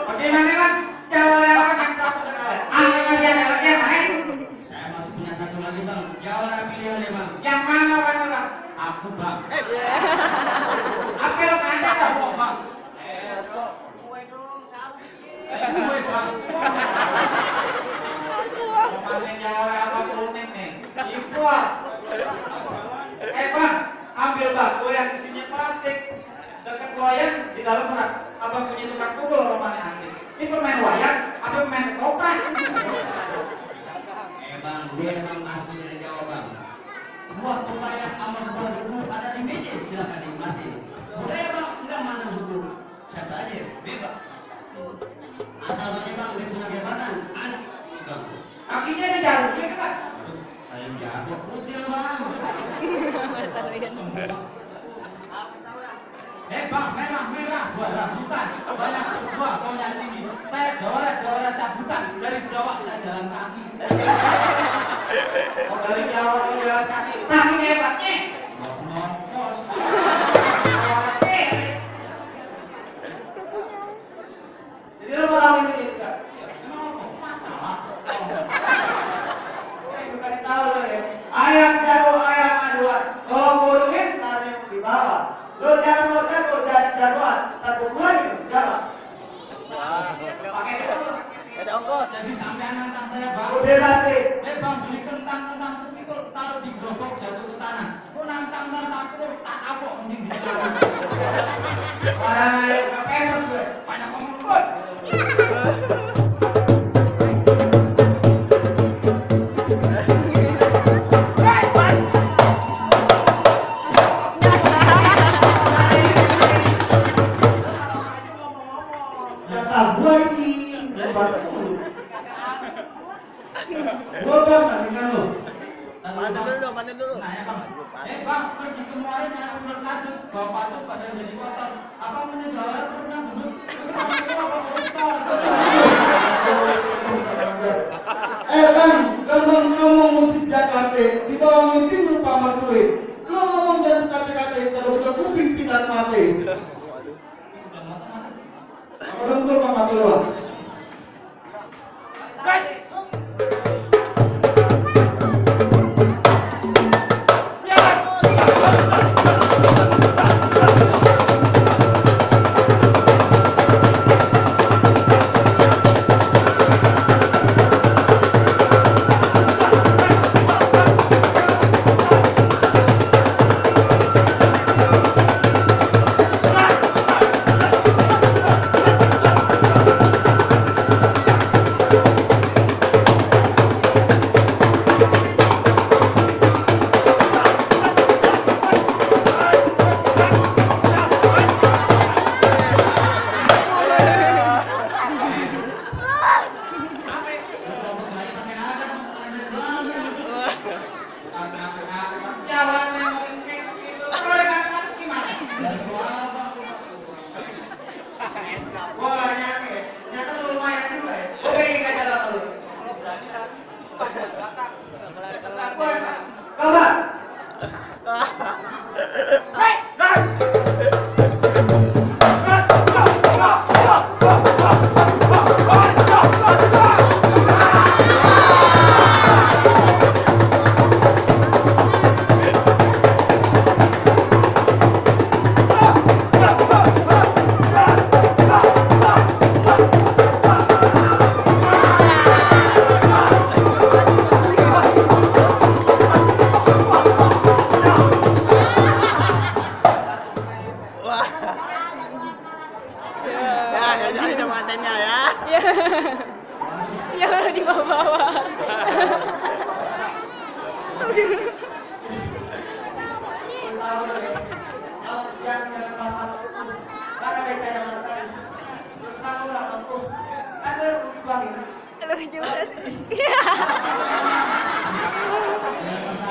Bagaimana kan? Jawab yang satu kenal. Masih ada lagi yang lain? Saya masih punya satu lagi bang. Jawab pilihannya bang. Yang mana bang? Aku bang. Apa yang anda tahu bang? Kue bang. Kemarin jawab apa kuning nih? Ibu. Bang, ambil bang. Kue yang isinya plastik. Dekat wayang di dalam berat. Abang punya tukang pukul apa mana nanti? Ini pemain wayang atau pemain ketoprak? Bang, dia emang asli dari Jawa bang. Buat wayang sama buat buku ada di meja, silakan dinikmati. Budaya bang, enggak mana buku. Siapa aja, bebas. Asal tadi bang, dia punya jabatan. Bang. Kakinya ada jarumnya kan? Saya jago putih bang. Bang, merah, buah rambutan. Banyak buah, konyol tinggi. Saya juara cabutan. Dari Jawa saya jalan kaki. Oh, dari Jawa ke jalan kaki. Saking hebatnya. Nongkos. Jadi lo mau ini juga. Emang apa masalah? Bukan tahu ya. Ayam jago, ayam aduan. Kalau ngurungin, tarik di bawah. Lo jangan sokan, lo jadi jagoan. Tapi bulan itu jalan. Pakai itu. Ada ongkos. Jadi sampean nantang saya bang. Udah pasti. Bang beli kentang sepikul taruh di gerobak jatuh ke tanah. Lu nantang aku tak kapok mending di tanah. Orang ayo pakai mas gue. Banyak ngomong gue. Panen dulu. Saya bang. Bang, pergi kemarin yang udah kadut, bapak tuh pada jadi kotor. Apa punya juara pernah duduk? Itu apa kotor? Bang, kalau ngomong musik Jakarta, di bawah mimpi lupa martue. Lo ngomong jelas kata-kata kalau udah kuping pitar mati. Kalau dulu bang mati lo.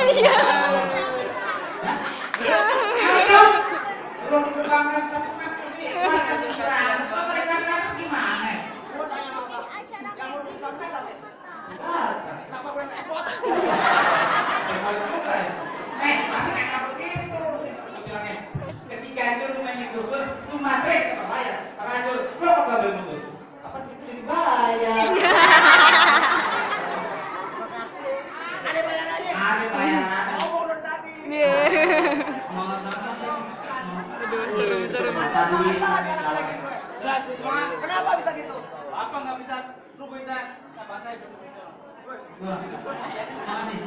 Iya. Ketika itu rumahnya gubernur, Sumatera kita bayar, terlanjur, lo kok gak nunggu? Apa itu dibayar? Ada bayarannya? Ada bayarannya. Ngomong dari tadi. Aduh, seru-seru. Kenapa bisa gitu? Apa nggak bisa? Lu bisa? Sama saya belum bisa. Makasih.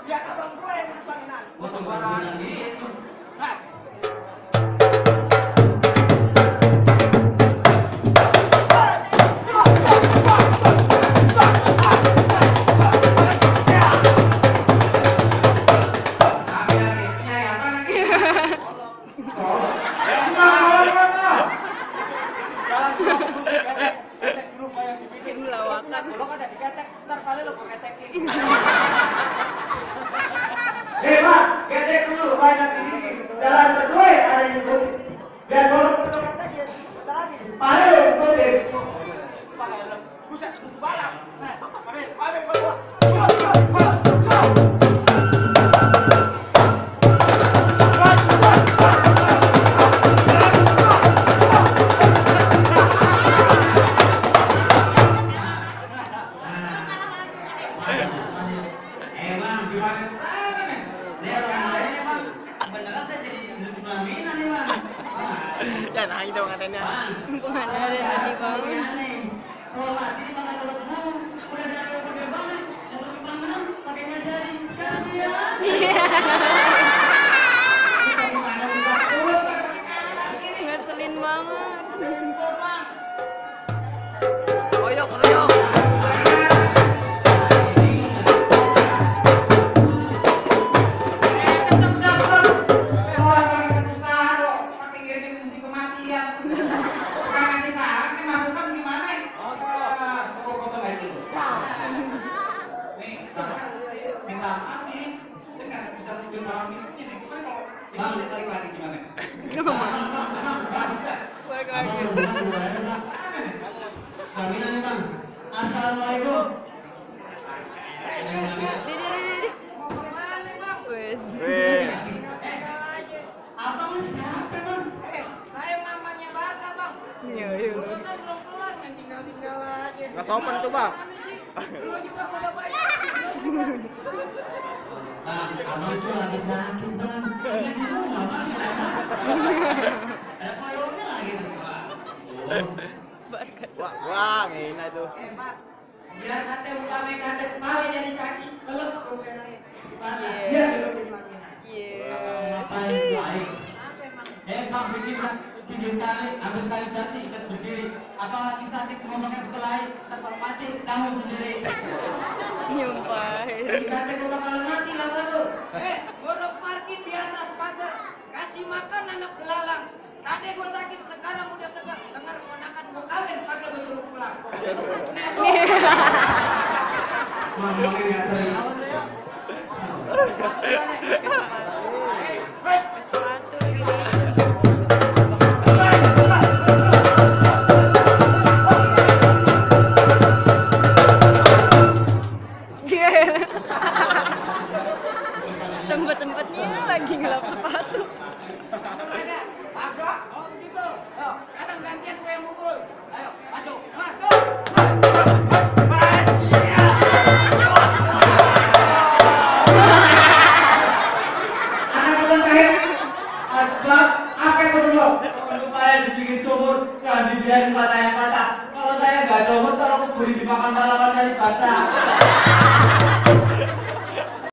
Ya abang gue yang banginan. Gua sembarangan gitu. Nah, ketek dulu kayak dibikin. Lawakan. Lo kan ada diketek, ntar kali lo gue ketekin. Pak, ketek dulu, banyak ini. Jalan berdua ada yang ikut. Biar bolong ke kata dia. Paling lo ikutin. Pakai helm. Buset, balap. Nah, ambil, gua. Emang gimana sana nih? Dia orang lain emang beneran saya jadi pelaminan nih bang. Ya nah itu katanya. Bang, Mana ada tadi kalau bangun. aneh. Kalau mati makan obat guru, udah dari obat banget. Yang lebih pelaminan pakai ngajarin. Kasihan. Kita gimana bisa turun? Ngeselin banget. Koyok, koyok. Balik lagi. Pelaminan nih bang. Assalamualaikum. Didi. Mau kemana bang? Wes. Weh. Abang lu siapa bang? Saya mamanya Bata bang. Iya. Urusan belum kelar, main tinggal aja. Nggak sopan tuh, Bang. Mana sih? Lu juga udah bayar. Bang, abang tuh lagi sakit bang. Ini di rumah bang, sehat. Ada koyornya lagi tuh bang. Barkas. Wah, ngina itu. Pak, biar kate upame kate paling jadi kaki, telep komennya. Bata, Iya. biar belum jadi pelaminan. Iya. Ngapain baik? Apa emang? Bang, bikin tali, ambil tali jati, ikat berdiri. Apa lagi sakit mau pakai bekelahi, kalau mati tanggung sendiri. Nyumpahin. Kate gue bakalan mati lah tuh. Godok parkir di atas pagar, kasih makan anak belalang. Tadi gue sakit, sekarang udah segar. Dengar ponakan gue kawin, pakai gue suruh pulang. Mama ini terima. Sepatu gitu. Sempet-sempetnya lagi ngelap sepatu. Agak, oh begitu. Sekarang gantian gue yang mukul. Ayo, maju. Tuh. Anak orang kaya, Asbab, apa yang kau dulu? Supaya dibikin sumur, jangan dibiarin patah yang patah. Kalau saya nggak ada umur, kalau aku beli dimakan pahlawan dari patah.